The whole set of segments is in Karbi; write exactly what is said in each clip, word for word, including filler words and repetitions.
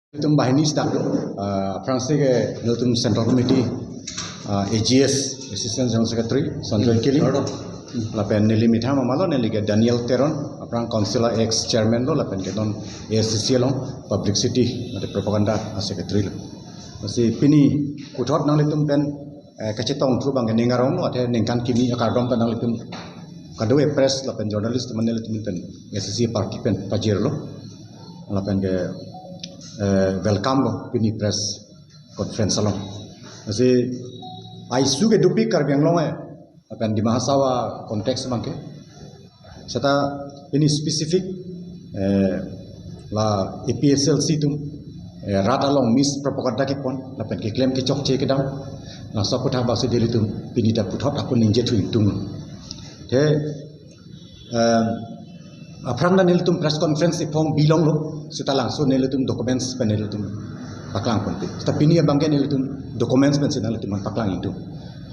Nelitum banghini sdak, ah, aphrangsi ke nelitum Central Committee, ah, A G S, Assistant General Secretary, Sanjoy Killing. Lapen neli methang amalo, neli ke Daniel Teron, aphrang Council a-ex Chairman lo, lapen ke non A S D C along Publicity, mate Propaganda a-Secretary lo. Lasi pini puthot nanglitum pen, eh, kachetongthu abang ke ning arong lo, athe ningkan kimi akardom ta nanglitum kadokave press lapen journalist atum nanglitum pen A S D C party pen pajirlo. Lapen ke, eh, welcome lo pini press conference along. Lasi a-issue ke dopik Karbi Anglong, eh, lapen Dima Hasao a-context abang ke. Seta pini specific, eh, la A P H L C atum, eh, rat along mispropaganda kepon, lapen keklem kechokche kedam, laso aputhak bangsi nelitum pini ta puthot ako ningjethu ingtung. Te, em, aphrang ta nelitum press conference iphong bilong lo, seta labangso nelitum documents pen nelitum paklang ponpe. Seta pini abang ke nelitum documents pensi nelitum paklang ingtung.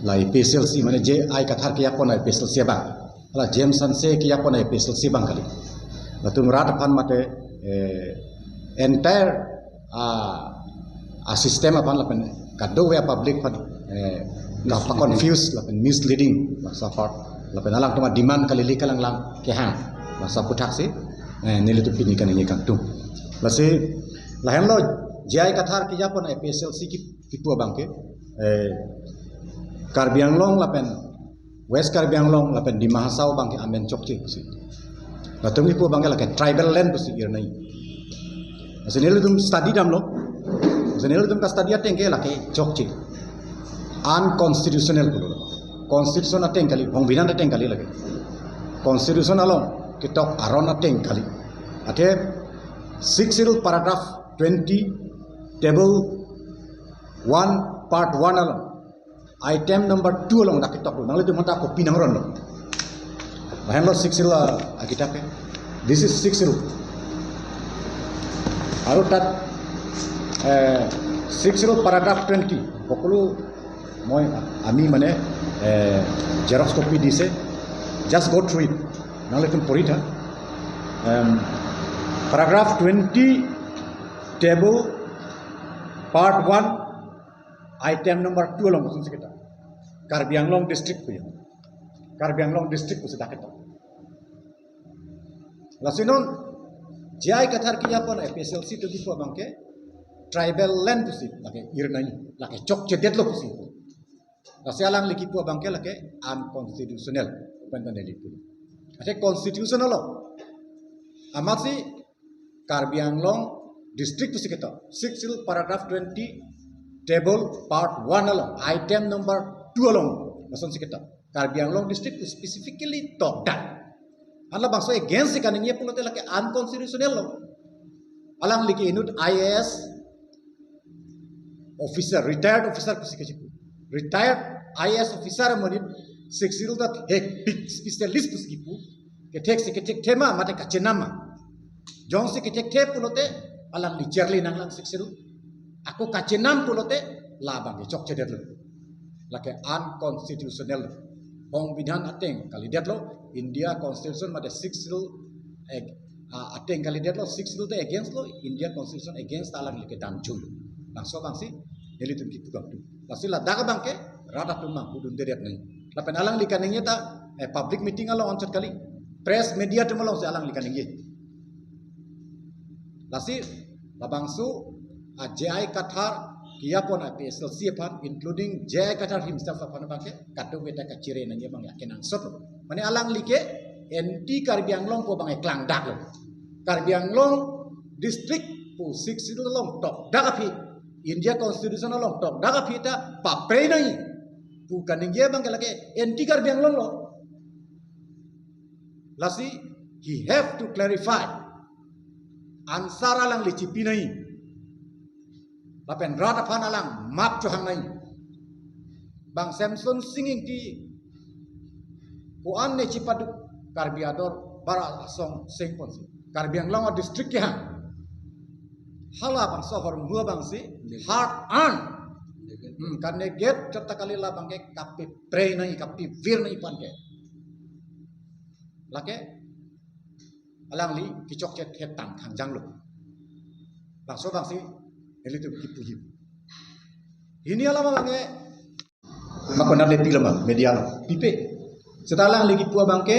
La A P H L C mane J I Kathar kejapon A P H L C abang. La James Hanse kejapon A P H L C abang kali. Latum rat aphan mate, eh, entire, ah, a-system aphan lapen kadokave public aphan, eh, kapa-confuse lapen misleading, laso apart. Lapen alangtum a-demand kali li kalanglang kehang, laso aputhak si, eh, nelitum pini kaningje kangtung. Lasi lahenlo J I Kathar kejapon A P H L C ki, kipu abang ke, eh, Karbi Anglong lapen West Karbi Anglong lapen Dima Hasao abang ke amen chokche pusi. Latum kipu abang ke lake tribal land pusi irnai. Lasi nelitum study damlo. Lasi nelitum ka-study ateng ke lake chokche, unconstitutional pulo. Constitution ateng kali, songbidhan ateng kali lake. Constitution along ketok aron ateng kali. Athe Sixth Schedule paragraph twenty, table one, part one along, item number two along dak ketok lo. Nanglitum aphanta copy nangronlo. Lahenlo Sixth Schedule a-, akitap ke. This is Sixth Schedule. Aru tat, eh, Sixth Schedule paragraph twenty. Hoklo moi ami mane, eh, xerox copy dise. Just go through it. Nanglitum pori tha. Em, paragraph twenty, table, part one, item number two along kosonsi ketok. Karbi Anglong District puya. Karbi Anglong District pusi dak ketok. Lasi non J I Kathar kejapon A P H L C atum kipu abang ke tribal land pusi lake irnai, lake chokchedetlo pusi. Lasi alangli kipu abang ke lake unconstitutional. Pen ta neli pu. Athe constitutional lo. Amatsi Karbi Anglong District pusi ketok. Sixth Schedule paragraph twenty, table part one along, item number two along, lasonsi ketok. Karbi Anglong District pu specifically tokdak. Anla bangso against si kaningje pulote lake unconstitutional lo. Alangli ke inut I A S officer, retired officer pusi kechipu. Retired I A S officer amonit Sixth Schedule ta thekpik specialist pusi kipu. Kethek si kethekthe ma mate kachenam ma. Jongsi kethekthe pulote alangli charli nanglang Sixth Schedule. Ako kachenam pulote labang ke chokchedetlo. Lake unconstitutional. Songbidhan ateng kalidetlo, India Constitution mate Sixth Schedule ag-, a, ateng kalidetlo, Sixth Schedule te against lo, India Constitution against alangli kedam chul. Laso abangsi nelitum kipu kangtung. Lasi ladak abang ke rat atum mang hudundedet nang. Lapen alangli kaningje ta, eh, public meeting along anchot kali. Press media atum alongsi alangli kaningje. Lasi labangso a J I Kathar kejapon A P H L C aphan, including J I Kathar himself aphan abang ke kadokave ta kachere nangji abang ya kenangsot lo. Mane alangli ke anti Karbi Anglong pu abang eklangdak lo. Karbi Anglong District pu Sixth Schedule along tokdak aphi, India Constitution along tokdak aphi ta paprei nangji pu kaningje abang ke lake anti Karbi Anglong lo. Lasi he have to clarify. Answer alangli chipi nangji. Lapen rat aphan alang map chohang nangji. Bang Samson Sing Ingti ko-an ne chipaduk Karbi ador bar asong sengponsi. Karbi Anglong a-district kehang. Halabangso ahormu abangsi hard earn. Hmm, kaneget chot ta kali, labang ke kapiprei nangji, kapivir nangji pu an ke. Lake alangli kechokchet hetang thangjang lo. Bangso abangsi Nelitum kipu him. Hini alam abangke, ma konat le pi lama, media lo, pipe. Seta alangli kipu abangke,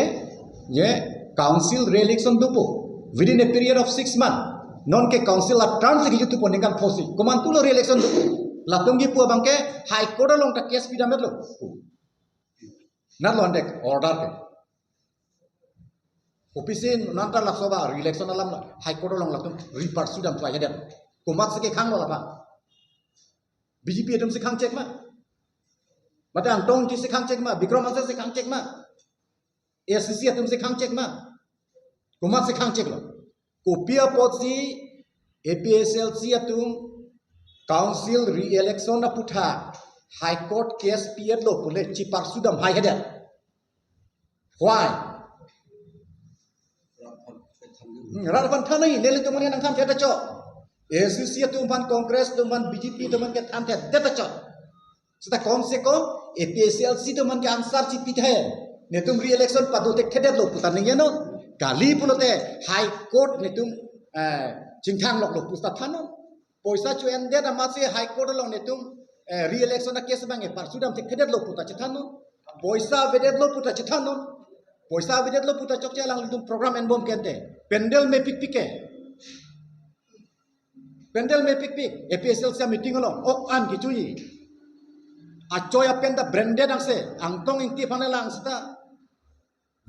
ye council re-election dopo within a period of six months. Non ke council a term si kijutupo ningkan pho si. Komantulo re-election dopo? Latum kipu abangke High Court along ta case pidam-etlo. Natlo ante order ke. Kopi si non ta laso ba re-election alam la High Court along latum re-pursue dam thu ahedet. Komat si kekhanglo la ba? B J P atum si khangchek ma? Mate Angtong Engti si khangchek ma? Bikram Hanse si khangchek ma? A C C atum si khangchek ma? Komat si khangcheklo? Kopi apotsi A P H L C atum council re-election aputhak High Court case pi-etlo pule chi-pursue dam haihedet? Why? Hmm, rat aphan than nangji, nelitum mane nangthan thedet chot. A C C atum aphan, Congress atum aphan, B J P atum aphan kethan thedet chot. Seta kom se kom A P H L C atum aphan ke answer chipithe. Netum re-election pado thekthedetlo puta ningjenon. Kali pulote High Court netum, eh, chingthang loklo puta thannon. Poisa cho-endet amatsi High Court along netum, eh, re-election a case abang e-pursue dam thekthedetlo puta chethannon. Poisa avedetlo puta chethannon. Poisa avedetlo puta chokche alanglitum program enbom ke ante. Pandal mepikpik ke. Pandal mepikpik. A P H L C meeting along ok an kichuji. Achoi apen ta branded angse. Angtong Engti aphan le lang seta,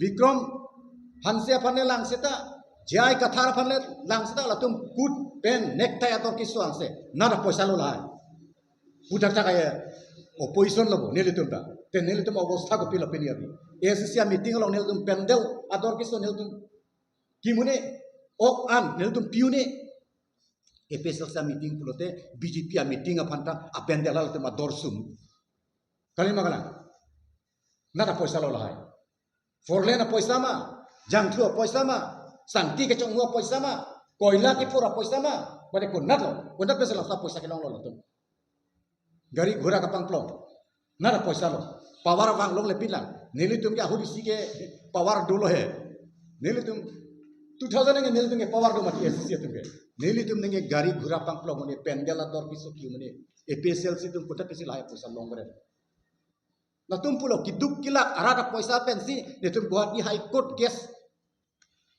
Bikram Hanse aphan le lang seta, J I Kathar aphan le lang seta, latum coat pant necktie ador keso angse. Nat apoisa lo lahai. Puthak thak aye opposition lo bo, nelitum ta. Te nelitum obostha kopi lo pini abi? A C C meeting along nelitum pandal ador keso nelitum ki-un-e, ok an nelitum pi-un-e. A P H L C meeting pulote B J P meeting aphan ta apandal latum ador sum. Kali ma kalang? Nat apoisa lo lahai. Four lane apoisa ma, jangthu apoisa ma, sangti kechonghu apoisa ma, koila kephur apoisa ma, mane konatlo, konat pensi laso apoisa kelonglo latum? Gari ghura kapangplong, nat apoisa lo. Power vang longle pilang, nelitum ke ahut isi ke power dolo he. Nelitum two thousand nge nelitum ke power do mati A C C atum ke. Nelitum nge gari ghura pangplong mane, pandal ador keso ki-un-e, A P H L C atum konat pensi lahai apoisa longre? Latum pulo kiduk kilak arat apoisa pensi netum Guwahati High Court case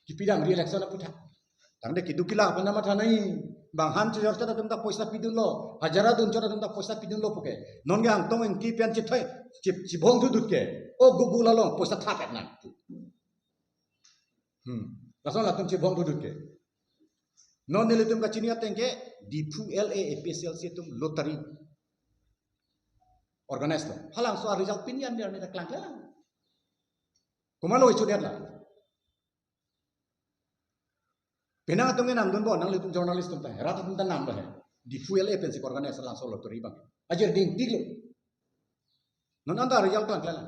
kipidam re-election aputhak. Tangte kiduk kilak aphan ta matha nangji. Bang han chojor chot atum ta poisa pidunlo, hajira dun chot atum ta poisa pidunlo puke. Non ke Angtong Engti pen chithoi, chi, chibong thudut ke. O Google along poisa thapet nang. Hmm. Lason latum chibong thudut ke. Non nelitum kachini ateng ke Diphu L A A P H L C atum lottery organize lo. Halabangso a-result pini an dia neta klangklang. Komatlo ichudet la? Penang atum ke namdunbom, nanglitum journalist atum ta, rat atum ta namlo he. Diphu L A pensi organize labangso lottery abang. Ajir dingpiklo. Non anta result klangklang.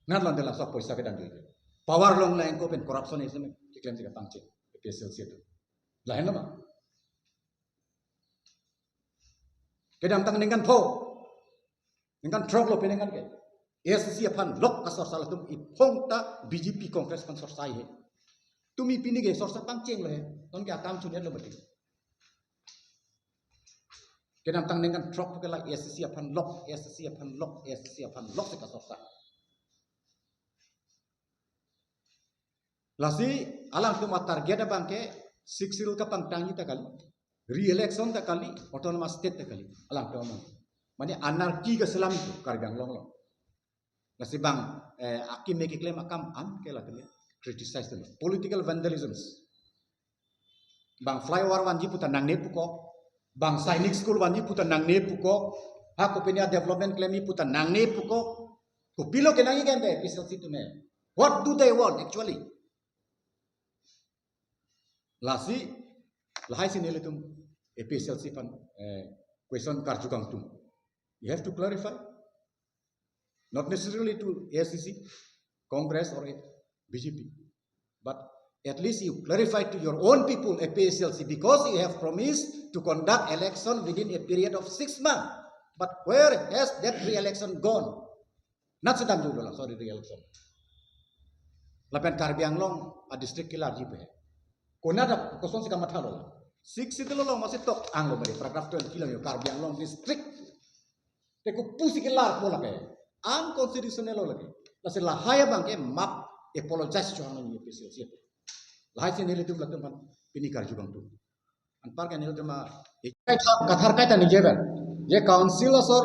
Nat lande laso poisa kedam jui. Power longle anke pen corruption isi me keklem si kapangcheng A P H L C atum. Lahenlo ma? Kedamtang ningkan pho, ningkan throk lo peningkan ke, A C C aphan lok kasorsa latum iphong ta B J P Congress aphan sorsa he. Tumi pini ke sorsa pangchenglo he. Non ke akam chunetlo mati. Kedamtang ningkan throk ke la A C C aphan lok, A C C aphan lok, A C C aphan lok si kasorsa. Lasi alangtum a-target abang ke Sixth Schedule kapangtangji ta kali, re-election ta kali, autonomous state ta kali. Alangtum abang mane anarchy kaselam itum Karbi Anglong along. Lasi bang, eh, akeme keklem akam an ke latum criticize itum. Political vandalisms. Bang flyover vanji puta nangne pukok. Bang Sainik School vanji puta nangne pukok. Ha kopine a-development klemji puta nangne pukok. Kopilo kenangji ke ante A P H L C atum he? What do they want actually? Lasi, lahai si nelitum A P H L C aphan, eh, question karju kangtung. You have to clarify. Not necessarily to A I C C, Congress or B J P. But at least you clarify to your own people, A P H L C, because you have promised to conduct election within a period of six months. But where has that re-election gone? Nat si damjuilo la, sorry, re-election. Lapen Karbi Anglong a-district kelarji pe. Konat a-, kosonsi kamathalo la? Sixth Schedule along masi tok anglo mari, paragraph twenty along yo, Karbi Anglong district. Te kopusi kelarpo lake? Unconstitutional lo lake. Lasi lahai abangke map apologize chohang nang A P H L C. Lahai si nelitum latum aphan pini karju abang tu. Anparke nelitum a, Kathar kaita ningjepen. Je council asor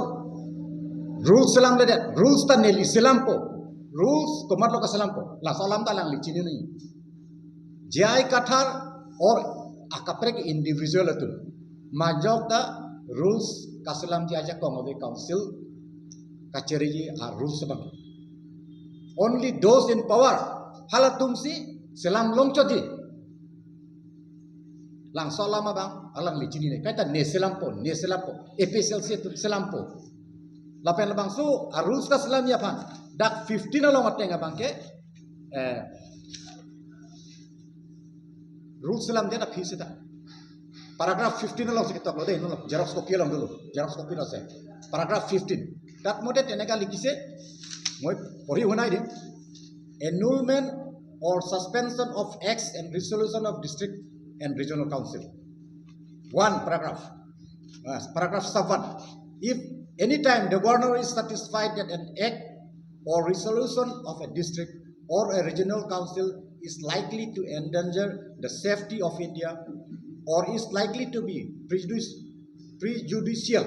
rules selamledet, rules ta neli selampo. Rules komatlo kaselampo, laso alam ta alangli chini nangji. J I Kathar or akaprek individual atum majok ta rules kaselamji ajakong ave council kacheriji a rules abang. Only those in power, halatumsi selam longchotji. Laso alam abang alangli chini nangji. Kaita ne selampo, ne selampo. A P H L C atum selampo. Lapen labangso a rules kaselamji aphan dak fifteen along ateng abangke, eh, rules selamdet aphi seta. Paragraph fifteen alongsi ketoklo dei, non xerox copy along dolo, xerox copy lo se. Paragraph fifteen. Dak mote teneka likise, moi porhi hunai dim. Annulment or suspension of acts and resolution of district and regional council. One paragraph. Uh, paragraph sub one. If any time the governor is satisfied that an act or resolution of a district or a regional council is likely to endanger the safety of India or is likely to be prejudice, prejudicial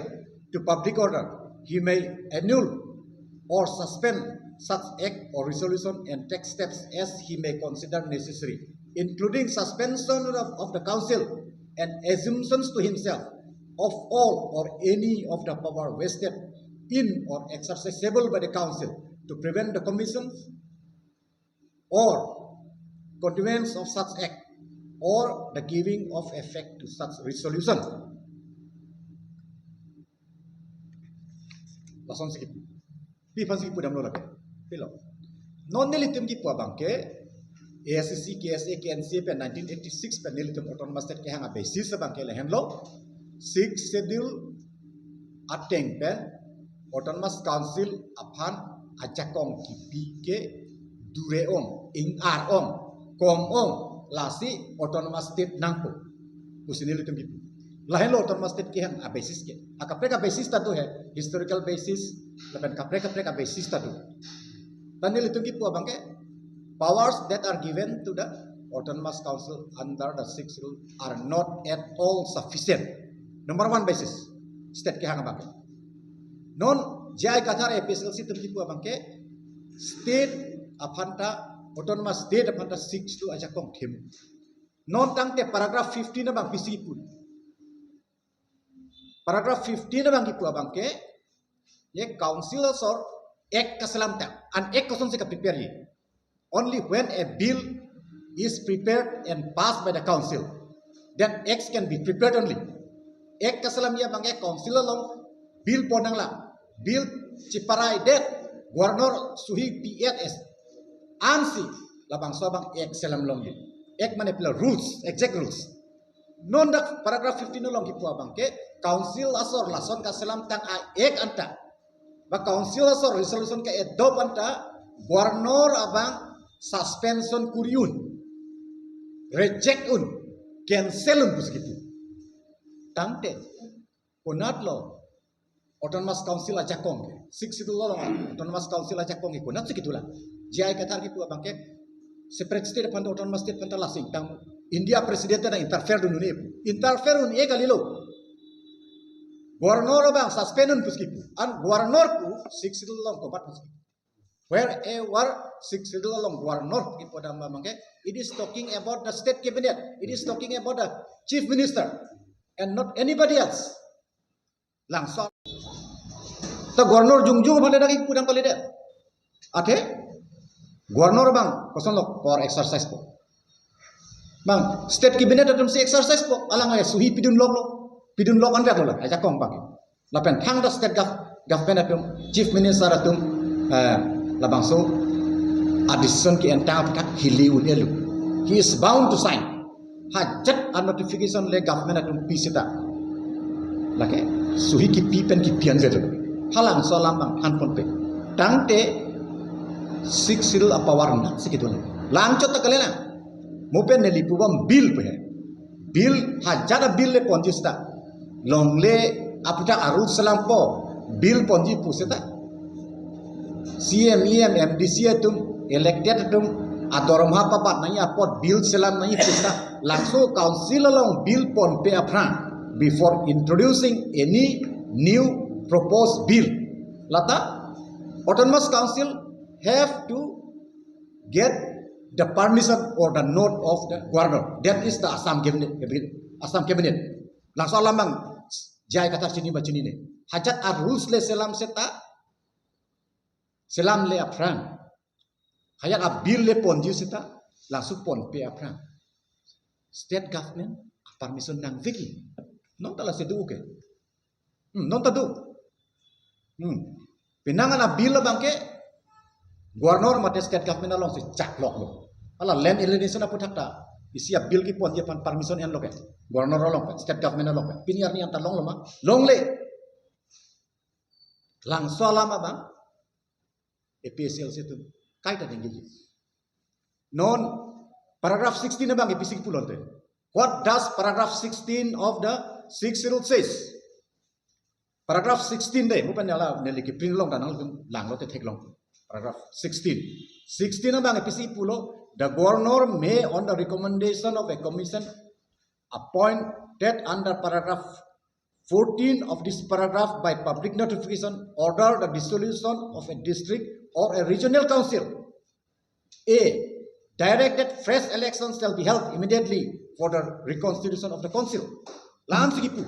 to public order, he may annul or suspend such act or resolution and take steps as he may consider necessary, including suspension of, of the council and assumptions to himself of all or any of the power vested in or exercisable by the council to prevent the commission or continuance of such act or the giving of effect to such resolution. Lasonsi kipu. Pi aphansi kipudamlo lake? Pilo. Non nelitum kipu abangke, A I C C, K S A, K N C A pen nineteen eighty-six pen nelitum autonomous state kehang a basis abangke lahenlo. Sixth Schedule ateng pen autonomous council aphan ajakong kipi ke dure-ong, ing-ar-ong, kom-ong, lasi autonomous state nangpo pusi nelitum kipu. Lahenlo autonomous state kehang a basis ke. Akaprek a basis ta do he, historical basis, lapen kaprek kaprek a basis ta do. Ta nelitum kipu abangke, powers that are given to the autonomous council under the sixth schedule are not at all sufficient. Number one basis, state kehang abangke. Non J I Kathar A P H L C atum kipu abangke, state aphanta, autonomous state aphanta sixth schedule ajakong thim. Non tangte paragraph fifteen abang pisi kipu. Paragraph fifteen abang kipu abangke, ye council asor act kaselamtang, an act kosonsi kaprepare ji. Only when a bill is prepared and passed by the council, then acts can be prepared only. Act kaselamji abangke council along bill pon nanglang, bill chiparaidet, governor suhi P S ansi labangso abang act selam longji. Act mane pila rules, exact rules. Non dak paragraph fifteen along kipu abangke, council asor lason kaselamtang a act anta, ba council asor resolution ke-adopt anta, governor abang suspension kuri un, reject un, cancel un pusi kipu. Tangte konatlo autonomous council ajakong ke, sixth schedule along autonomous council ajakong ke konatsi kidola? J I Kathar kipu abangke, separate state aphanta, autonomous state aphanta lasi ingtang, India president ta interfere dun un-e pu. Interfere un-e kalilo. Governor abang suspend un pusi kipu. An governor pu sixth schedule along komat pusi kipu? Wherever sixth schedule along governor kipu dam abangke, it is talking about the state cabinet, it is talking about the chief minister and not anybody else. Langsot. Ta governor jongjong aphan dak kipu dam kalidet. Athe governor abang kosonlo power exercise po? Bang state cabinet atumsi exercise po, alang suhi pidun loklo, pidun lok anvetlo la ajakong abang. Lapen thangta state gov-, government atum, chief minister atum, eh, labangso a decision ke-entang aphuthak hili un-elo. He is bound to sign. Hajat a notification le government atum pi seta, lake suhi kipi pen kipi anvetlo. Halangso alam bang than ponpe. Tangte sixth schedule a power nangsi kidola? Langchot ta kalilang. Mo pen neli pubom bill pu he. Bill, hajat a-bill le ponji seta, longle aputhak a-rules selampo, bill ponji pu seta. C M, E M, M D C atum, elected atum, adoromha pabat nangji apot bill selam nangji pu seta, langso council along bill ponpe aphrang, before introducing any new proposed bill, lata autonomous council have to get the permission or the note of the governor. That is the Assam cabinet, cabinet, Assam cabinet. Langso alam abang J I Kathar chini ma chinine. Hajat a-rules le selam seta, selamle aphrang, hajat a-bill le ponji seta, langso ponpe aphrang, state government permission nangvekji. Non ta lasi do ke. Hmm, non ta do. Hmm. Penang an a-bill abangke governor mate state government alongsi chak loklo. Hala land alienation aputhak ta isi a-bill keponji aphan permission enlo ke, governor along ke, state government along ke. Pini arni anta longlo ma? Longle. Langso alam abang A P H L C atum kaita dengji. Non paragraph sixteen abangke pisi pulo te. What does paragraph sixteen of the Sixth Schedule says? Paragraph sixteen de, mo pen hala neli ke print long ta nangtum langlo te theklong. Paragraph sixteen. Sixteen abangke pisi pulo, the governor may, on the recommendation of a commission appointed under paragraph fourteen of this paragraph, by public notification, order the dissolution of a district or a regional council. A, directed fresh elections shall be held immediately for the reconstitution of the council. La-ansi kipu.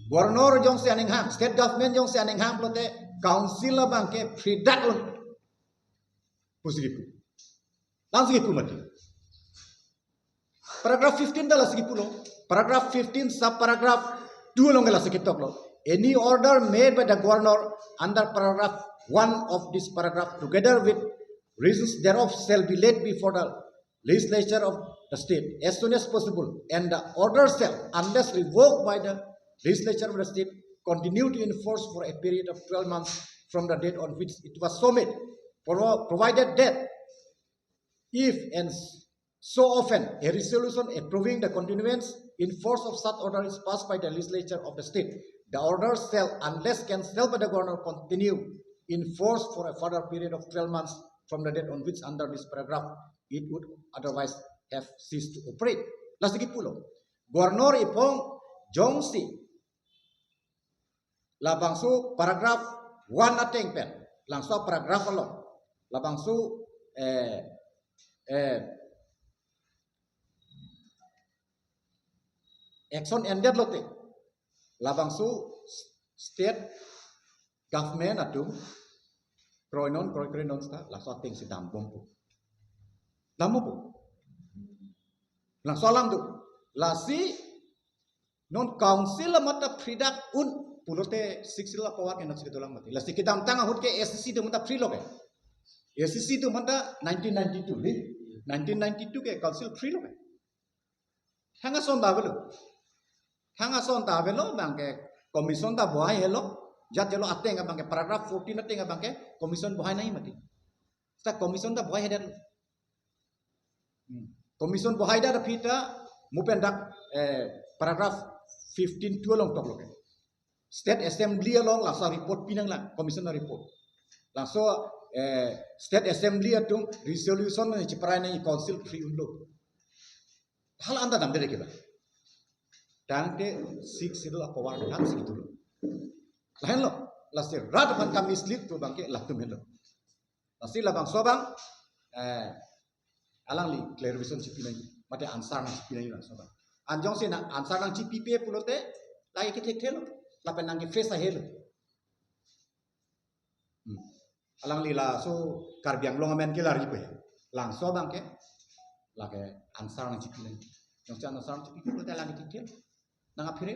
Governor jongsi aninghang, state government jongsi aninghang pulote council abangke phridak un pusi kipu. La-ansi kipu mati. Paragraph fifteen ta lasi kipulo. Paragraph fifteen, sub paragraph two along lasi kitoklo. Any order made by the governor under paragraph one of this paragraph, together with reasons thereof, shall be laid before the legislature of the state as soon as possible, and the order shall, unless revoked by the legislature of the state, continue to enforce for a period of twelve months from the date on which it was so made, provo-, provided that if and so often a resolution approving the continuance in force of such order is passed by the legislature of the state, the order shall, unless cancelled by the governor, continue in force for a further period of twelve months from the date on which under this paragraph it would otherwise have ceased to operate. Lasi kipulo. Governor iphong jongsi labangso paragraph one ateng pen, langso paragraph along labangso, eh, eh, action ended lote, labangso state government atum kroinon, kroi kroinon seta laso atengsi dambompo. Dambompo. Laso alam do. Lasi non council amat ta phridak un pulote Sixth Schedule apower ke nasi kedolang mati. Lasi kedamtang ahut ke S C C atum ta phri lo ke. S C C atum ta nineteen ninety-two ni. Nineteen ninety-two ke council phri lo ke. Thang ason ta avelo. Thang ason ta avelo abangke commission ta bohai helo. Jat jelo ateng abangke paragraph fourteen ateng abangke commission bohai nangji mati. Seta commission ta bohai hedet. Hmm. Commission bohai det aphi ta mo pen dak, eh, paragraph fifteen two along toklo ke. State Assembly along laso report pinanglang, commission a-report. Laso, eh, State Assembly atum resolution nangcheparai nangji council phri unlo. Hala anta damde ke ba. Tangte Sixth Schedule apower nangsi kedo lo. Lahenlo, lasi rat aphan ka-mislead pu abangke latum henlo. Lasi labangso abang, eh, alangli clarification chipi nangji, mate answer nangchipi nangji labangso abang. An jongsi na answer nangchipipe pulote, lake kethekthelo, lapen nangke-face ahelo. Hmm. Alangli laso Karbi Anglong amen kelarji pe. Labangso abangke, lake answer nangchipi nangji. Jongsi answer nangchipi pulote lake kethekthelo. Nang aphere,